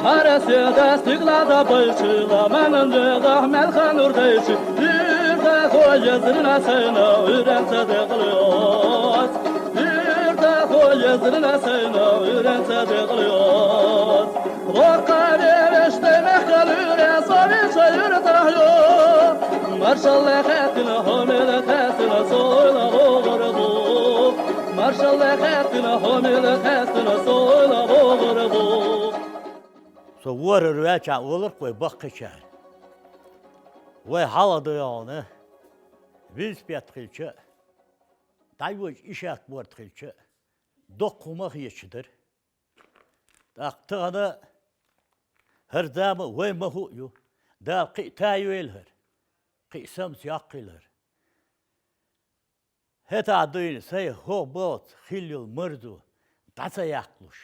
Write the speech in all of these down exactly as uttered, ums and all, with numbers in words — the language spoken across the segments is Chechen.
Хьарас еда стигла да байчила, манан деда мелхан урдайчи, ирда хо езрина сайна, ирен цаде кылыос. Ирда хо езрина сайна, ирен цаде кылыос. Лока вереште мехкалыре, сови сайыр тахё. Маршалла хатина, хомела хатина, сойла богырбу. Маршалла хатина, хомела хатина, сойла богырбу. Со ворхӀар ваьча олар-кх вай баккхийчара. Вай хьалха да йоагӀна, велосипед хилча, дӀайоьжа ишак борта хилча, доккха хӀума хеташ дара. ТӀаккха тахана хӀара зама вай ма ху а ю, Дала кхин а тайойла хӀара, кхин а самца йоккхийла хӀара. ХӀетахь дуйна сай хӀокху балхаца хилла йолу марзо дӀа ца яккхалуш,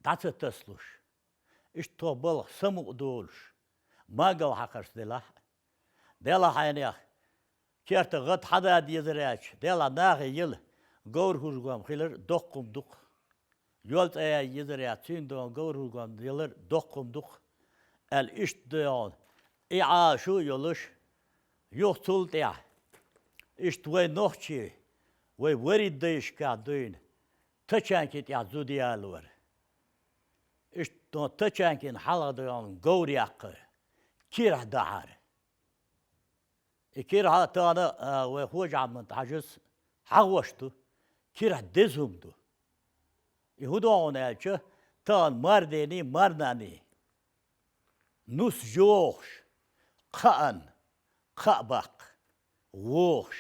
дӀа ца тасалуш, иштта тхо балха самукъа долуш, мангал хьакхарш делахь а, делахь хьайнех, керта гӀад хьада дезар аьлча, делахь нахе яла, говр хӀужгом хилар доккхум дукха. Йол цӀа ян езар яц, цуьнан догӀун говр хӀужгом ялар доккхум дукха, аьлла иштта догӀун. И Ӏалашо а йолуш, юха цул тӀаьхьа, иштта вай нохчий, вай варид дайшкахь дуйна, тачанки тӀехь зуда ялавара. Иштта тачанкина хьалха догӀун говр яккхара, кирахь дахьара. И кирахь тахана, а, вай Хожа-Ахьмад-Хьаьжас хьахош ду, кирахь деза хӀума ду. И хӀун ду хьуна аьлча, тахана мардений, марнаний, нус йохуш, кхаъан, кхаъ баккха, вохуш,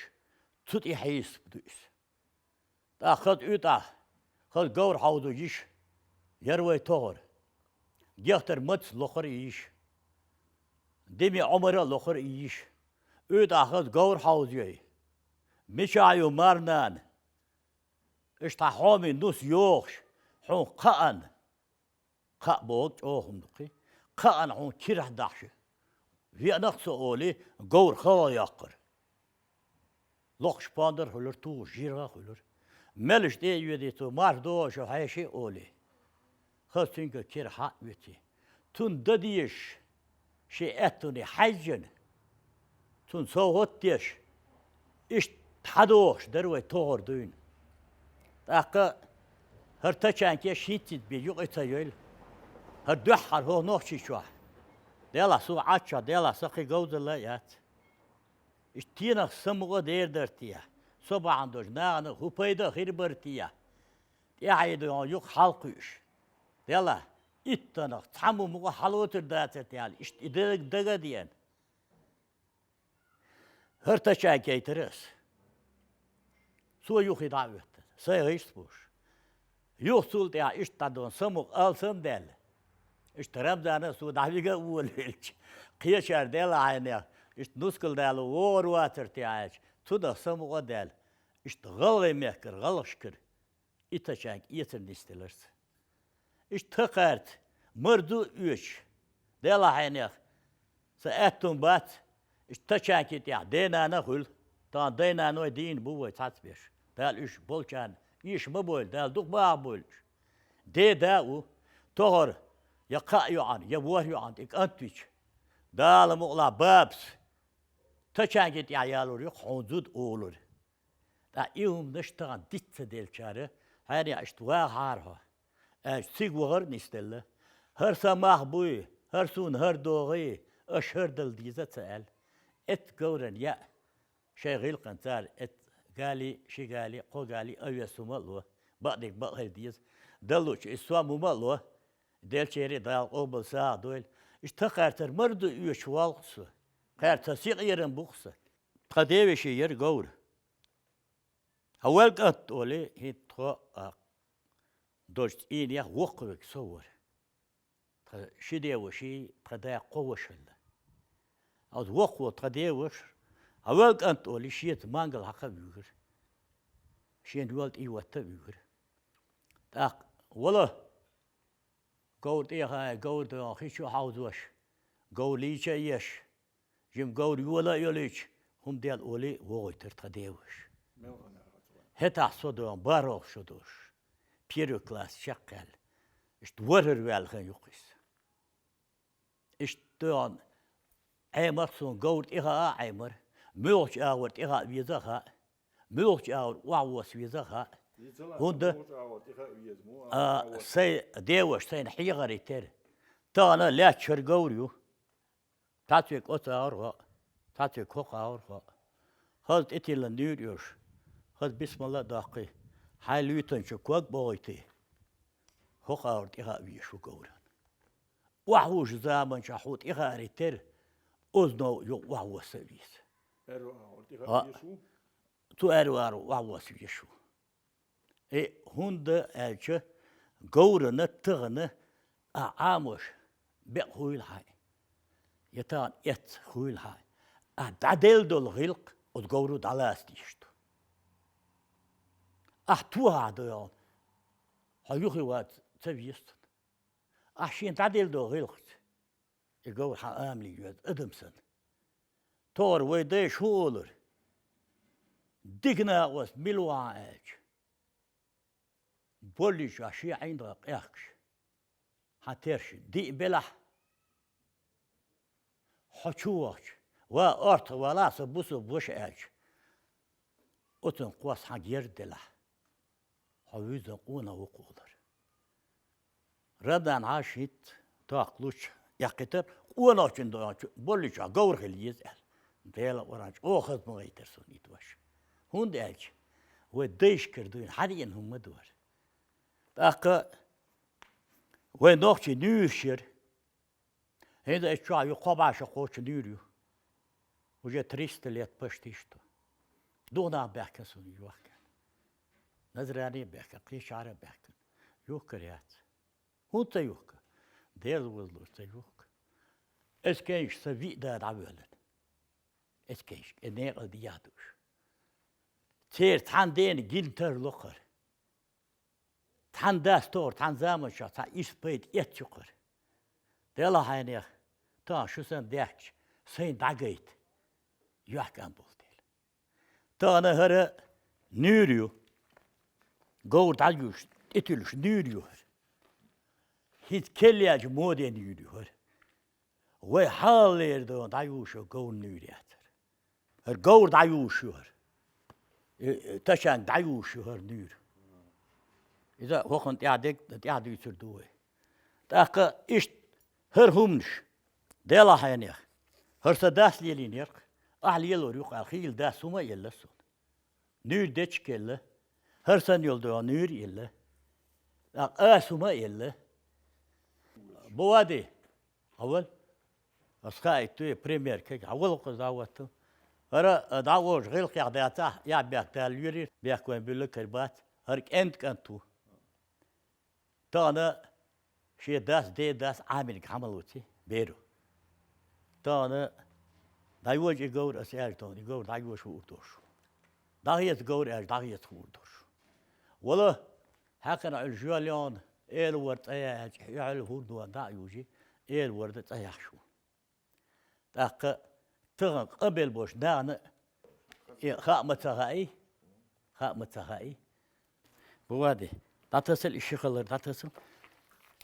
цу тӀе хьийсап ду иза. ТӀаккха хаза уьйтӀахь, хаза говр хьовзо йиш, яра вай тохара. Гехтар маца лохара и йиш. Диме Ӏумара а лохара и йиш. УьйтӀахь хаза говр хьовзайой. Мичахь ю марнана? Иштта хьоме нус йохуш, хьуна кхаъан. Кхаъ боху чӀогӀа хӀума ду-кх. Кхаъан хьуна кирахь дахьаш. Веанах со олий, говр хала йоккхура. Локхуш пондар хуьлура, тухуш жиргӀа хуьлура. Мелаш тӀе а йоьдий цо, марша догӀуш хьеший олий. Хаза цуьнга кира хьа а оьций. Цунна дан дезаш, шен аьттуне хьаьжжина, цунна совгӀат деш, иштта хьадохуш дара вай тохара дуьйна. ТӀаккха хӀара тачанке шийтта бен юкъа ца йойла. ХӀара дуьххьара хӀокху Нохчийчохь. Делахь суна Ӏаччохь, делахь сан кхин говзалла а яц. Иштта стенах самукъа дер дара те? Со бахьана долуш нахана хӀун пайда а хир бара те? ТӀаьхье ду юкъа хьалкхуьуш. Делахь, иттанах цхьаммо мукъа хьалоцур дацара те аьлла, иштта и дага, дага а деана. ХӀара тачанг гайтира ас. Цо юххе дӀа а оьттина, сайн гӀист бууш. Юха цул тӀаьхьа иштта дӀадон самукъа алсам а даьлла. Иштта Рамзана а цо дӀавига а волавелча, кхечара делахь хьайнех, иштта нускал дало вогӀур вацара те аьлча, цунах самукъа а даьлла, иштта гӀалгӀай мехкара, гӀалгӀашкара и тачанг эцар нисделара сан. Иштта тхан кхаьрца марзо а оьцуш, делахь хьайнех, сан аьтту бац, иштта тачанки тӀехь ден-нана а хуьлу. Тахана дай-наной дийна бу вай цхьацца беш. Дала уьш болчарна эша ма бойла, Дала дукха бахьа бойла уьш. Ден-да а ву, тохара я кхаа йоӀана, я ворхӀ йоӀана тӀе кӀант вича, Дала мукъалахь, бабас, тачанки тӀехь ялур ю-кх хьуна зуда олура. ТӀаккха и хӀуманаш тахана диц ца делчара, хьенех иштта вахахьара хьо, аьлча, цига вахар а нисделла. ХӀара сан мах буй, хӀара суна хӀара догӀий, аша хӀара дала деза а ца аьлла. Эцу говран яа шайн гӀиллакхана цара эцу гали, ши гали, кхо гали а вес хӀума а ло, бакъдерг бакъ хила деза. Даллучу иза сом хӀума а ло, делчерий Дала къобал сагӀа дойла. Иштта тхан кхаьрцара марзо оьцуш воллу-кх со. Кхаьрца сикъерам бу-кх сан. Тхан девешин яра говр. Хьан вел кӀант олий, хӀинца тхо, а, дожу цӀийнех воккхавиг со вара. Тхан ши деваший, тхан да кхо ваша хилла. Оцу воккхаво тхан деваш, хьан вел кӀант олий, шеца мангал хьакха а вуьйгира. Шена йол тӀе йотта а вуьйгира. ТӀаккха вала, говр тӀе а хаий, говр догӀун хи чу а хьовзош, говр лийча а еш, жима говр йола а йолуьйтуш, хӀума дел олий вогӀуьйтура тхан деваш. ХӀетахь со догӀун бархӀалгӀа шо долуш, первый класс чекхъяьлла. Иштта ворхӀар ваьлла хан юкъ иза. Иштта доьгӀна Ӏемарх суна говр тӀехаа Ӏемар, муьлхача агӀор тӀехаа веза а хаьа, муьлхача агӀор охьавосса веза а хаьа. ХӀунда, а, сайн деваш сайна хьехаре тера. Тахана лаьтташ хӀара говр ю. Цхьацца вега оцу агӀор гӀо, цхьацца вега хӀокху агӀор гӀо. Хаза тӀетиллина нуьйр оьшу, хаза бисмалла а доккхий, хьайн луьйтанчу ког а бохуьйтий. ХӀокху агӀор тӀехаа везаш ву говран. Охьавужу заманчохь хьо тӀехааре тера, ознов юкъа охьавосса а веза. Аьрру агӀор тӀехаа везаш ву? Цу аьрру агӀор охьавосса везаш ву. И хӀунда аьлча, говрана тахана ахь Ӏамош бекъа хуйла хьайн, я тахана эцца хуйла хьайн, ахь дӀаделла долу гӀиллакх оцу говро дӀалаца дийш ду. Ахь тухахь ду йогӀу, хьо юхе вац ца веза цунна. Ахь шена дӀаделла долу гӀиллакхца и говр хьан амале йоьду адам санна. Тохара вай дайша хӀун олура? Дика накъост мила ву хьан аьлча, болличохь шен ӀиндагӀа къехкаш, хьан терш диъ белахь, хьо чу вахча, ва, орцах валахь, сан бусалба ваша аьлча, оцунна кхосса хьан герз делахь, хьо вуьззина къонах ву кху олура. Рамадан хьан шийтта тохка лучу эккхийтар, къонахчун доьгӀна болличохь говр хила еза аьлла. Делан Къуръан чӀогӀа хаза ма гайтара суна и дош. ХӀунда аьлча, вай дайшкара дуьйна хьадеана хӀума ма ду хӀара. ТӀаккха вай нохчий нуьйраш яра. ХӀинца ай чохь ю кхо бӀе шо кхочу нуьйр ю. Уже триста лет почти что. Дукха нах баьхкина суна йохкина. Назране а баьхкина, кхечара а баьхкина. Юхкар яц. ХӀунда ца юхка? Дерза вазлуш ца юхка. Эскенш сан виъ да дӀавоьллина. Эскенш, э, некъал дехьа душ. Церан цхьана дена гина тарло кхара. Цхьана дас тохара, цхьана заманчохь цхьа ишта пайда эццу кхара. Делахь хьайнех, тахана шу санна даьхкича, сайна дӀагайта. Йохкам болу дела. Тахана хӀара нуьйр ю. Говр дӀаюьйш, тӀетуьллуш нуьйр ю хӀара. ХӀинца келлаьллачу моден нуьйр ю хӀара. Вай хьалалера дона дӀаюьйш йолу говр нуьйр яцара. ХӀара говр дӀаюьйш ю хӀара. Э, э, тачанга дӀаюьйш ю хӀара нуьйр. Иза хӀокхунна тӀаьхьа дерг, тӀаьхьа дуьйцур ду вай. ТӀаккха иштта хӀара хӀуманаш, делахь хьайнех, хӀара сан дас лелийнера-кх, ахь лелор ю-кх аьлла, хийла дас хӀума а елла суна. Нуьйр дечиг елла. ХӀара санна йолу догӀу нуьйр елла. ТӀаккха аса хӀума а елла. Бу вади? Хьавал? Ас хаийту, пример кег. Хьавал кхуза дӀа ватту. ХӀара, а, дӀавожу гӀиллакхех дацахь, я бехк Дала лоьрийра, бехк вайн буьллу кара бац. ХӀара кӀентан кӀант ву. Тахана шен дас, ден дас Ӏамийнарг хьан ма луций, беро. Тахана дӀайожа и говр, ас аьлча тахана, и говр дӀайоша хуур долуш. ДӀахеца говр аьлча, дӀахеца хуур долуш. Вала, хьаькхина Ӏуьллуш йоьлла йогӀна, эла вара цӀа яьлча, юьхьал хӀур ду ван дӀа а южий, эла вара дан цӀа яхьаш ву. ТӀаккха тахана къамел болуш нахана и хаа ма ца хаий, хаа ма ца хаий. Бу вади, дӀатасал и ши халар, дӀатасал.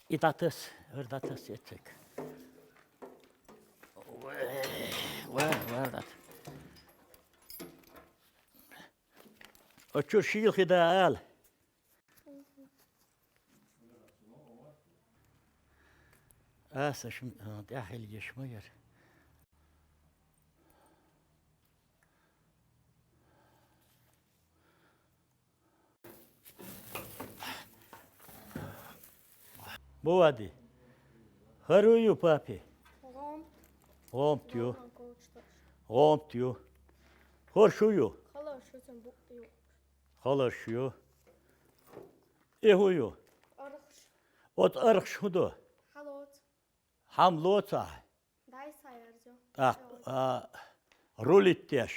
И дӀатас, хӀара дӀатас эццег. Ва, ва, дӀатас. Оцу чуьра шийла хи да ала. Аса шун, а, тӀаьхьа хила еш ма яра. Бу вади. ХӀара хӀу ю, папи? ГӀомт. ГӀомт ю. ГӀомт ю. ХӀорш хӀу ю? Халаш ю, цун букъ ю. Халаш ю. И хӀу ю? Архаш. Оцу архаш хӀун ду? Хьалоца. Хьан лоца ахь? Дай са ярзо. ТӀаккха, а, рулит деш.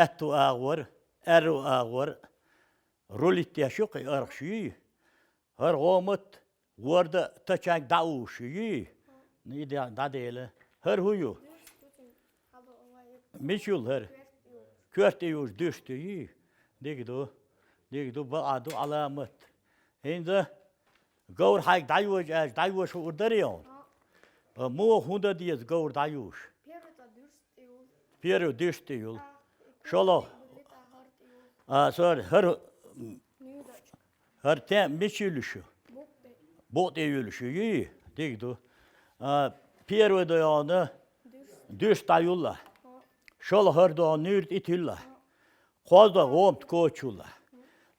Аьтту агӀор, аьрру агӀор. Рулит деш ю кхин архаш юй? ХӀара гӀомат ворда тачанг дӀауш юй? И дӀа-, дӀадела. ХӀара хӀу ю? Мичул хӀара? Коьрта юж дуьшта юй? Дика ду. Дика ду, бакъ ду, Ӏаламат. ХӀинца Говр хьайга дӀайожа аьлча, дӀайоша хуур дарий хьуна? Мо хӀун дан деза говр дӀайоша? Первый тӀа дирст тӀе юл. Первый дирст тӀе юл. ШолгӀа А, сори, хӀара, хӀара тем мича юлуш ю? Букъ тӀе юлуш ю, йий? Дика ду. А, первый да йоӀана, дуьрс дӀаюлла. ШолгӀа хӀара да йоӀана, нуьйр тӀе тилла. КхозлагӀа гӀомта кочулла.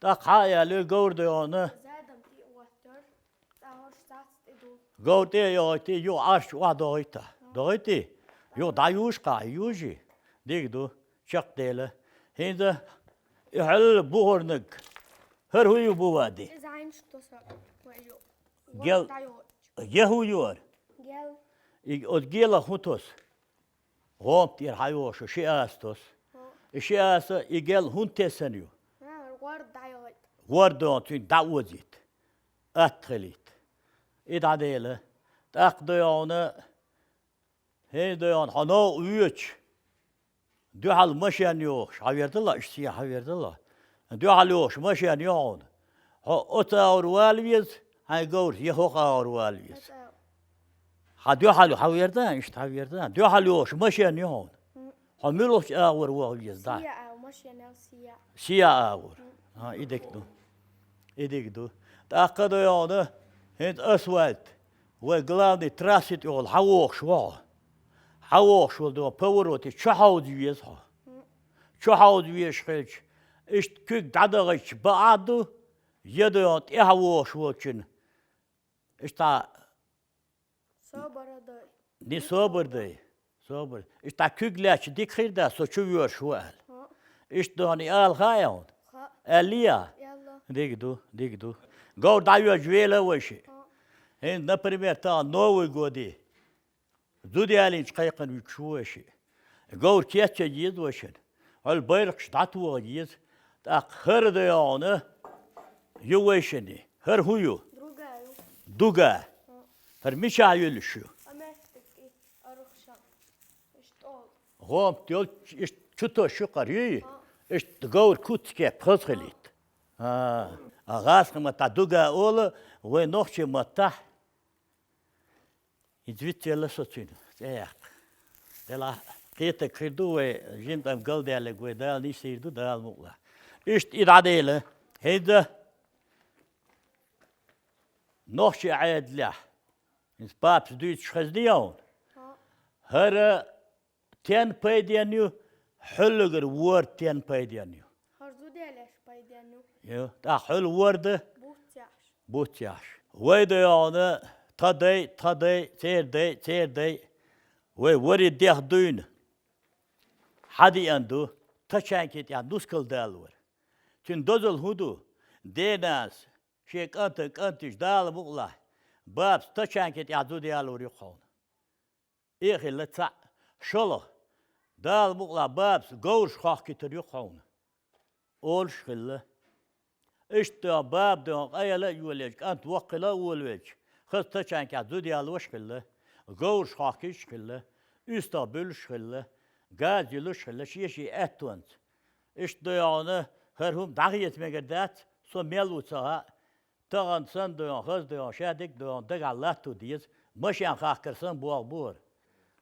ТӀаккха хьа а яьлла, говр да йоӀана, говр тӀе а йохийта, юха Ӏарш охьадохийта. ДохийтӀий? Юха дӀаюжа кхы, южий? Дика ду. Чакхдела. ХӀинца и хьал бухарнаг. ХӀара хӀун ю бу вади? Иза хьайнаш тоса вай ю. Гел. Ворд дӀайойташ. Гел хӀун ю хӀара? Гел. И оцу гелах хӀун тоса? ГӀомта тӀера хьайохуш ши аса тоса. И ши аса, и гел хӀунда тесна ю? Ворд дӀайойташ. Ворд да йоӀана цуьнга дӀаозийта. Атта хилийта. И дӀадела. ТӀаккха да йоӀана, хӀинца да йоӀана, хьо новкъа воьдуш, дуьхьал машен йохуш, хьавердалла, иштта сехьа хьавердалла. Дуьхьал йохуш машен ю хьуна. Хьо оцу агӀор вала веза, хьайн говраш я хӀокху агӀор вала веза. Хьан дуьхьал ю, хьаверда, иштта хьаверда. Дуьхьал йохуш машен ю хьуна. Хьо муьлхачу агӀор ваха веза, да? Сехьа агӀор, машен ял сехьа. Сехьа агӀор. А, и дика ду. И дика ду. ТӀаккха да йоӀана, хӀинца асфальт, вай главный трасси тӀехула хьавохуш ву хьо. Хьавохуш волу да йоӀана, повороте чу хьовза веза хьо. Чу хьовза везаш хилча, иштта куьг дӀадахийтча бакъ ду, я да йоӀана, тӀаьхьа вохуш волчун. Иштта Собар дай. Не собар дай. Собар. Иштта куьг лаьтташ дика хир дац, со чу воьрзуш ву аьлла. Иштта да йоӀана и ала хаьа хьуна? Хаьа. Аьллий? Аьлла. Дика ду, дика ду. Говр дӀайоьжча вела вай шиъ. ХӀинца, например, тахана Новый годе зуда ялийначу кхайкхина вуьгуш ву вай шиъ. Говр кечъян еза вайшинна. Хьол байракхаш дӀатоха еза. ТӀаккха хӀара да йоӀана ю вайшинна. ХӀара хӀун ю? Дуга ю. Дуга. ХӀара мичахь юьллуш ю? ГӀомта йолчу иштта чу тосуш ю хӀара, йий? Иштта говр куц кеп хаза хилийта. А, а гӀазкхийн маттахь дуга олу, вай нохчийн маттахь. ХӀинца вицвелла со цуьнан цӀе яккха. Делахь кхетарг хир ду вай, жимма тӀам галдаьлларг вай Дала нисдийр ду, Дала мукъалахь. Иштта и дӀадела. ХӀинца нохчийн Ӏедалехь, хӀинца папас дуьйцуш хезний хьуна? ХӀара стенна пайденна ю, хьуьллугара ворда стенна пайденна ю? ХӀара зуда ялош пайденна ю. Ю, тӀаккха хьуьлла ворда? Буц яхьаш. Буц яхьаш. Вай да йоӀана, тхан дай, тхан дай, церан дай, церан дай. Вай вари дех дуьйна хьадеана ду, тачанке тӀехь нускал далор. Цуьнан дозалла хӀун ду? Денас, шен кӀантан кӀанташ Дала мукъалахь, бабас тачанке тӀехь зуда ялор ю хьуна. И а хилла цхьаъ. ШолгӀа, Дала мукъалахь, бабас говраш хохкуьйтур ю хьуна. Олуш хилла. Иштта да йоӀана, баба да йоӀана къайла а йолаелча, кӀант воккха хила а волавелча, хаза тачанкехь зуда ялош а хилла, говраш хохкуьйтуш а хилла, уьстагӀ буьллуш а хилла, газа юьллуш а хилла, шен-шен аьттонца. Иштта да йоӀана, хӀара хӀума дӀахеца мегар дац, со мел ву ца хаьа, тахана санна да йоӀана, хаза да йоӀана, шадерг а да йоӀана, дагахь латто деза, машен хахкар санна болх бу хӀара.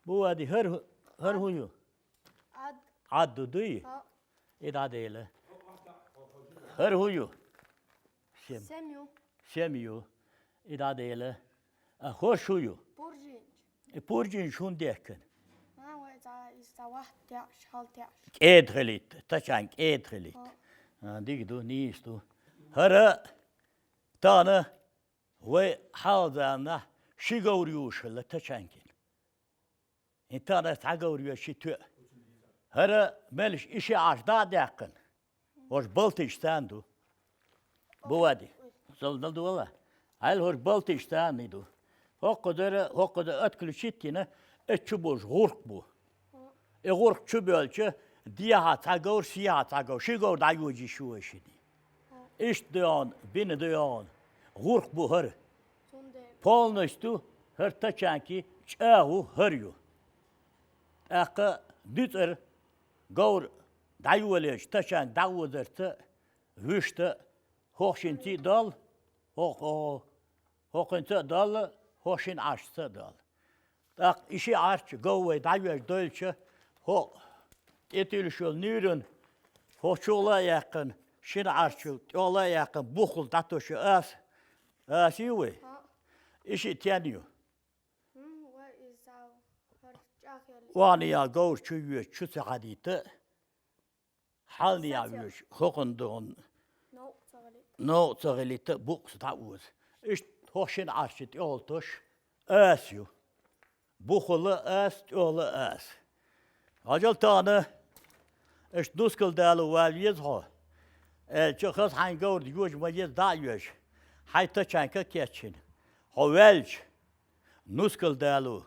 Бу вади, хӀара хӀу-, хӀара хӀун ю? Ӏад. Ӏад ду, дуй? ХӀаъ. И дӀадела. ХӀара хӀун ю? Сем. Сем ю. Сем ю. И дӀадела. А хӀорш хӀун ю? Пуржинча. И пуржинча хӀунда дехкина? А, вай цхьа, иза цхьа вахт теӀаш, хьал теӀаш. КӀеда хилийта, тачанка кӀеда хилийта. ХӀаъ. А, дика ду, нийса ду. ХӀара тахана вай хьалха заманахь ши говр юзуш хилла тачанкин. ХӀинца тахана цхьа говр ю, ши тоьа. ХӀара мелаш и ши Ӏаш дӀа а даьккхина, хӀорш балтийча царна ду. Бу вади. Сол дала дола. Хьайла хӀорш балтийча царна и ду. ХӀокхузара, хӀокхузара отключить йина, эцу чу болуш гӀуркх бу. И гӀуркх чу боьлча, дехьа цхьа говр, сехьа цхьа говр, ши говр дӀайожа йиш ю вайшинна. Иштта да йоӀана, бина да йоӀана, гӀуркх бу хӀара. Полностью хӀара тачанки чӀагӀо хӀара ю. ТӀаккха дуьцӀара говр дӀайолаелча, тачанка дӀаозарца, вуьшта, хӀокху шинций а долу, хӀокху, хӀокху ХӀокхуьнца а долла, хӀокху шина Ӏаршца а долла. ТӀаккха и ши Ӏарш говр вай дӀайоьжна дойлча, хӀокху тӀетуьллуш йолу нуьйранна, хӀокху чухула а яьккхина, шина Ӏаршчул тӀехула а яьккхина, бухахула дӀатосуш ю аса. Аса ю вай? ХӀаъ. И шиъ тен ю? ХӀм, вай иза хӀара чӀагӀъелла. Охьанехьа говр чу йоьдуш, чу ца хьадийта, хьаланехьа йоьдуш, хӀокхунна догӀун новкъа ца хилийта, букъ ца дӀаоза. Иштта хӀокху шина Ӏаршчу тӀехула тосуш аса ю. Бухахула аса, тӀехула аса. Хьажал тахана, иштта нускал дало вала веза хьо, аьлча, хаза хьайн говр йожа ма еза дӀа а йоьжна, хьайн тачанка а кечйина. Хьо ваьлча, нускал дало,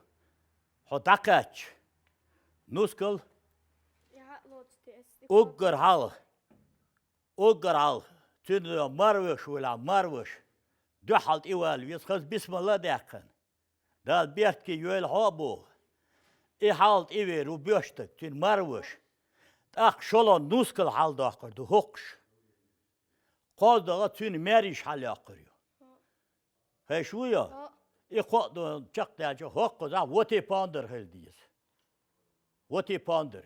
хьо дӀакхаьчча, нускал уггар хьалха, уггар хьалха, цуьнан марваш вуйла, марваш, дуьхьал тӀе вала веза, хаза бисмилла а даьккхина. Дала беркате йойла хьо а боху. И хьалха тӀевер ву боьрша стаг, цуьнан марваш. ТӀаккха шолгӀа нускал хьаладоккхур ду хӀокхуш. КхозлагӀа цуьнан маьрша хьалайоккхур ю. Хезаш вуй хьо? И кхоъ ду чекхдаьлча, хӀокхузахь воте пондар хила деза. Воте пондар.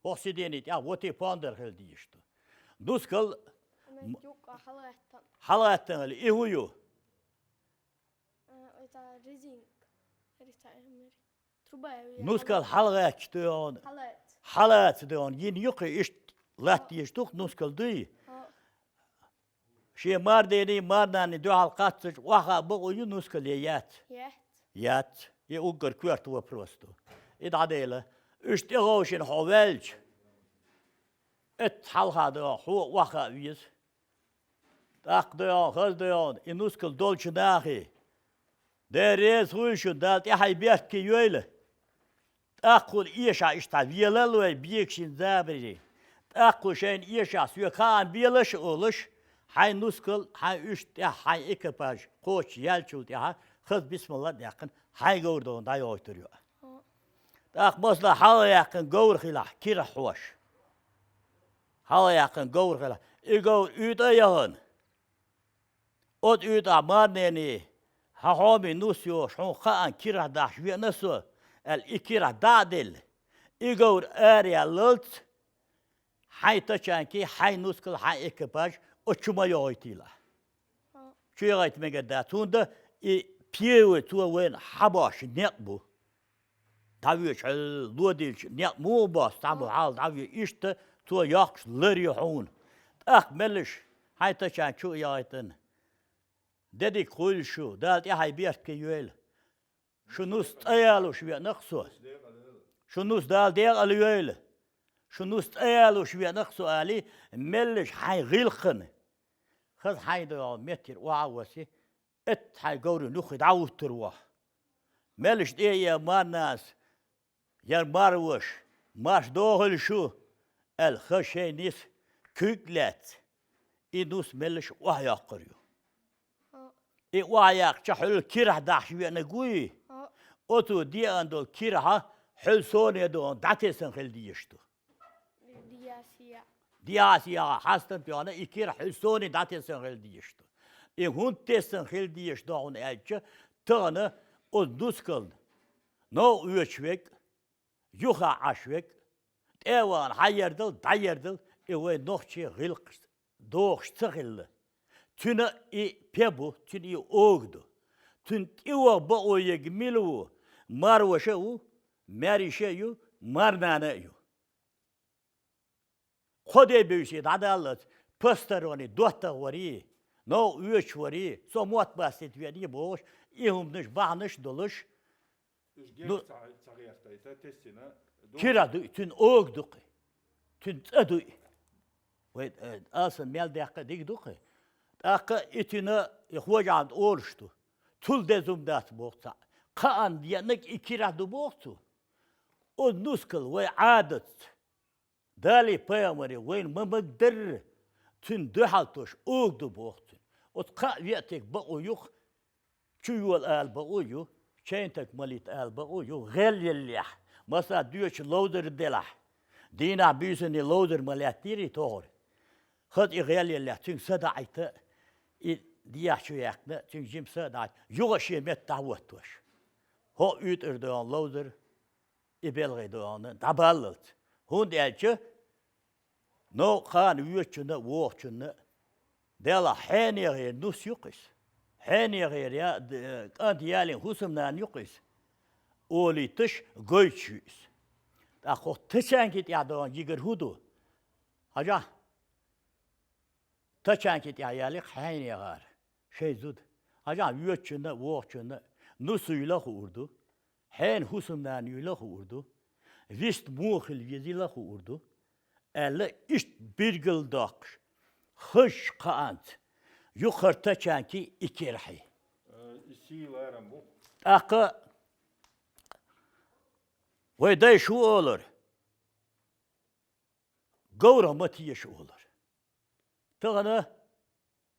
ХӀокху сидене тӀехь воте пондар хила дезаш ду. Нускал м-, юккъа хьалагӀаттана. ХьалагӀаттана хила. И хӀун ю? А, это резинка. Резинка. Труба я. Нускал хьалагӀаьтташ ду хьуна. Хьалаца. Хьалаца ду хьуна. Йина юккъе иштта латта езаш ду-кх нускал дуй? ХӀаъ. Шен мардений, марнанний дуьхьал кхаччалц охьахаа бакъо ю нускал я яц? Яц. Яц. И уггар коьрта вопрос ду. И дӀадела. Уьш тӀе а вовшина хьо ваьлча, эцца хьалха ду хьуна, хьо охьахаа веза. ТӀаккха ду хьуна, хаза ду хьуна, и нускал долчу нахе. Дела реза хуьлда шуна, Дала тӀе хьайн беркате йойла. ТӀаккха хӀуна эшахь иштта велал вай бегашин забаре. ТӀаккха хӀуна шайна эшахь, соьга хаам белаш а олуш, хьайн нускал, хьайн уьш тӀехь, хьайн экипаж кхочуш яьллачул тӀаьхьа, хаза бисмилла а даьккхина, хьайн говр догӀун дӀайохуьйтур ю. ТӀаккха, масала, хьалха яьккхина говр хилахь, кирахь хьош. Хьалха яьккхина говр хилахь. И говр уьйтӀа а яхана, оцу уьйтӀахь марнений, хьан хьоме нус йохуш, хьуна хаана кирахь дахьаш веана со, аьлла, и кирахь дӀа а делла, и говр араяьллалц, хьайн тачанкий, хьайн нускал, хьайн экипаж оцу чу ма йохуьйтийла. Чу яхийта мегар дац, хӀунда и первый цо вайна хьабоссуш некъ бу. ДӀавоьдуш хьал лодийча некъ муха босс, цхьаммо хьалха дӀавоьду, иштта цо йоккхуш лар ю хьуна. ТӀаккха меллаша хьайн тачанка чу а яхийтина. Де дика хуьлда шу, Дала тӀе хьайн беркате йойла. Шун нус цӀа ялош веана-кх со. Шун нус Дала декъала йойла. Шун нус цӀа ялош веана-кх со, алий, меллаша хьайн гӀиллакхана. Хаза хьайн догӀу меттера охьа а васи, эцца хьайн говрийн юххе дӀахӀуттур ву хьо. Меллаша тӀе а еа марнас, яра марваш, марш дохийла шу, аьлла, хаза шайн ниса куьг а лаьцна, и нус меллаша охьайоккхур ю. И охьаяккхича, хьуьлла кирахь дахьаш веанарг вуй? Оцо деана долу кирахь хьуьлла соне догӀун дӀатесна хила дезаш ду. Диаси яха хьастам тоьхна, и кира хьуьлла соне дӀатесна хила дезаш ду. И хӀунда тесна хила дезаш ду хьуна аьлча, тахана оцу нускална новкъа оьцуш верг, юха Ӏаш верг, тӀе а вахана, хьаердал, дӀаердал, и вайн нохчийн гӀиллакхаш дохуш ца хилла. Цуьнан и пе бу, цуьнан и ога ду. Цуьнан тӀе ваха бакъо ерг мила ву? Марваша а ву, маьрша а ю, марнана а ю. Кхо де буьйса дӀадаллалц, посторонний доттагӀа варий, новкъа оьцуш варий, со мотт бастийта веанарий бохуш, и хӀуманаш бахьанаш а долуш, Уьш герга ца, ца гӀертайта, тесина, ду. Кира дуй, цуьнан ога ду-кх. Цуьнан цӀа дуй. Вай, э, аса мел деккха дика ду-кх. ТӀаккха и цуьнан, и хожахьан олуш ду. Цул деза хӀума дац боху цхьаъ. Кхаанна деанарг и кирахь ду боху цо. Оцу нускал вай Ӏадатца. Далий пайхамарий вайна ма магадарра, цуьнан дуьхьал тосуш ога ду боху цуьнан. Оцу кхаъ веатиг бакъо ю-кх, чу йола ала бакъо ю, чайнтаг малийта ала бакъо ю, гӀелъеллехь. Масала, доьчу ловзар делахь, дийнахь буьйсанний ловзар ма лаьттийрий тохара. Хаза и гӀелъеллехь, цуьнга садаӀийта, и дехьа чу яьккхина, цуьнга жимма са а дац, юха шен метта дӀахӀоттош. ХӀокху уьйтӀара догӀу ловзар, и белгӀе догӀу дӀабаллалц. ХӀунда аьлча, новкъа хана воьдучунна а, вогӀучунна а, Делахь, хьенехера нус ю-кх иза. Хьенехера я-, д-, кӀант ялийна хӀусамнана ю-кх иза. Олуьйтуш, гойтуш ю иза. ТӀаккха хӀокху тачанки тӀехь догӀу йигар хӀун ду? Хьажахь, тачанки тӀехь ялийра-кх хьенехара шайн зуда. Хьажахь, воьдучунна а, вогӀучунна а нус юйла а хуур ду, хьенан хӀусамнана юйла а хуур ду, вист муха хила везийла а хуур ду, аьлла, иштта билгалдоккхуш, хазачу кхаанца, юха хӀара тачанки и керхьий. Э, и сий ларам бу. ТӀаккха вай дайша хӀун олура? Говрах ма теша олура. Тахана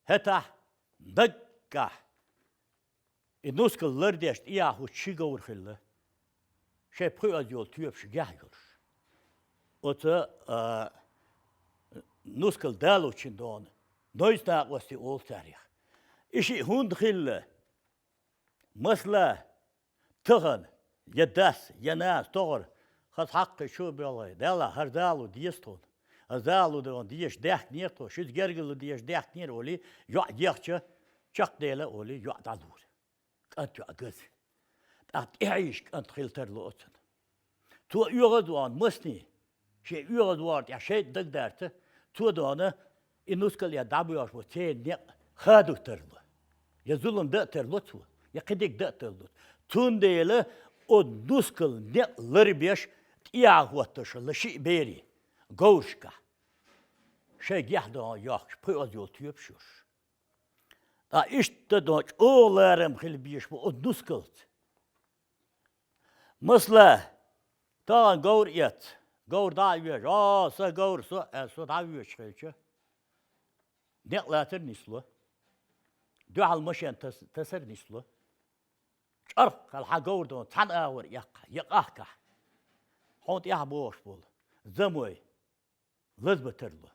хӀетахь наггахь и нускал лардеш тӀеяхьа хӀуттуш ши говр хилла, шайн пхоьаза йолу тоьпаш гехь йолуш. Оцу, а, нускал далочун догӀу, нойз накъостий олу царех. И шиъ хӀунда хилла? Масала, тахана, я дас, я нана, тохара, хаза хьаккхий шу а белхий, Делахь, хӀара зала деза тхуна. ХӀара зала догӀу дезаш даьхкинера тхо, шуьца гергарло дезаш даьхкинера олий, йоӀ ехча, чекхдела олий, йоӀ дӀалора. КӀант йоӀ газа. ТӀаккха тӀехьийша кӀант хила тарло оцунна. Цо оьгӀаз вахана масний, шен оьгӀаз вахар тӀехь шайтӀа дагадарца, цо догӀу и нускал а дӀабоьлхуш бу церан некъ хадуьйтур бу. Я зулам дан а тарло цо, я кхидерг дан а тарло. Цундела оцу нускал некъ ларбеш тӀеяхьа хӀоттош хилла шиъ берий, говрашкахь. Шайн гехь догӀу йохкуш, пхоьаза йолу тоьпаш йолуш. Ткъа иштта догӀу чӀогӀа ларам хила безаш бу оцу нускалца. Масала, тахана говр эцна, говр дӀа а везаш, о, сан говр со, аьлла, со дӀа а воьдуш хилча, некъ лацар нисло. Дуьхьал машен тас-, тасар нисло. ЧӀарх аьлла хьан говр догӀу цхьана агӀор эккхахь, я къахкахь. Хьуна тӀаьхьа богӀуш болу замой лазба тарло.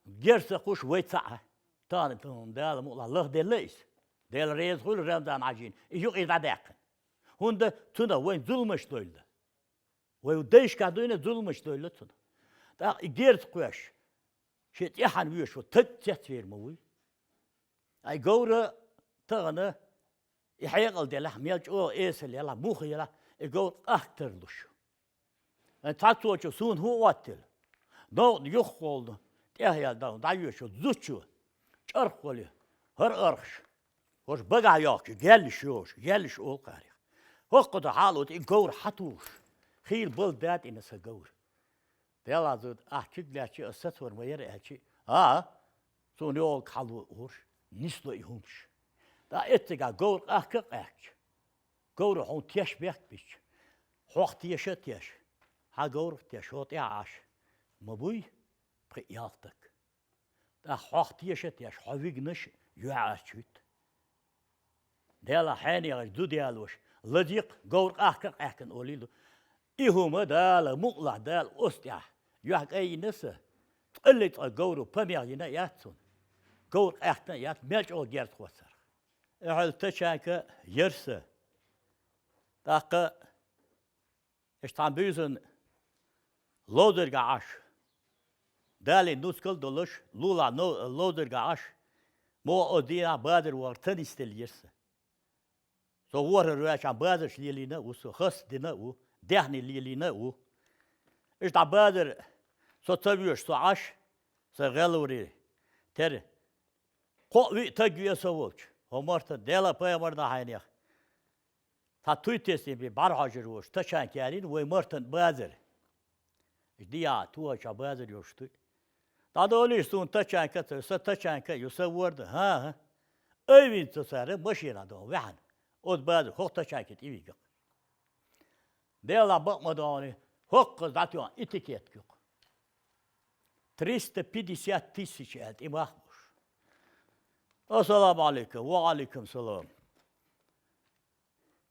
Герз ца кхуьуш вай ца Ӏа. Тахана, тахана Дала мукъалахь лахделла иза. Дела реза хуьлда Рамзан-Хьаьжина, и юкъе дӀадаьккхина. ХӀунда цунах вайна зуламаш довлла. Вай дайшкахь дуьйна зуламаш довлла цунах. ТӀаккха и герз кхоьссича, шен тӀаьхьа воьдуш волу стаг цецвер ма вуй. Ай говра тахана и хьекъал делахь, мел чӀогӀа эсала елахь, муха елахь, и говр къахка тарлуш ю. Ай цхьаццочо суна хӀун оттийла? Новкъа юххехула тӀехъяьлла дӀа-, дӀайоьшу зудчо, чӀарх волу, хӀара архаш, хӀорш багахь йохкуш, геллаш йохуш, геллаш олу кхарех. ХӀокху дан хьалаоцу и говр хьан тухуш? Хийла бала датӀина сан говр. Делахь зуда, ахь куьг лаьцча ас сацор ма яра аьлча, а, суна йогӀург хьало уьш, нисло и хӀумаш. ТӀаккха эццигахь говр къахка а къаьхкича, говро хьуна теш бехк бича, хьох теша а теша, хьан говрах а теша, хьо тӀаьхьа Ӏаш ма буй, пхи-ялх стаг. ТӀаккха хьох теша а теша, хьо вигнаш юьхьӀаьржа вуьту. Делахь хьенехаш зуда ялош, лазийкх, говр къахка а къаьхкина олийла ду. И хӀума Дала, мукъалахь Дала оцу тӀехь юьхькӀай йина сан, ткъа ле цкъа говро памех йина а яц цунна. Говр къаьхкина а яц, мел чӀогӀа герз кхоссарх. Эхьал тачанка яра сан. ТӀаккха Иштта цхьана буьйсанна ловзаргахь Ӏаш, далийна нускал а долуш, лулахь но-, ловзаргахь Ӏаш, муха оцу дийнахь базар вахар ца нисделлера сан. Со ворхӀар ваьлчахьана базарш лелийна а ву со, хасса дина а ву, даьхни лелийна а ву. Иштта дӀа базар, со ца воьдуш со Ӏаш, сан гӀелвари тера. Кхоъ-виъ стаг ве со волчу, хӀо Мартан, Дела пайхамар дан хьайнех. Цхьа туй тесна бен бӀаьрхьожур волуш, тачанка ялийна вай Мартан базар. Иштта дӀа, тухучохь базар йолуш туй. ДӀадолийша суна тачанка а ца, сан тачанка а ю, сан ворда, хӀан-хӀа. Айвина цо цара машина догӀу ваьхьана. Оцу базар хӀокху тачанке тӀевигна. Делахь бакъ ма догӀу, хӀокхуза дӀатоьхна этикетка юкъа. Триста пятьдесят тысяч аьлла тӀе мах бууш. Ассаламу Ӏалайкум, ва Ӏалайкум салам.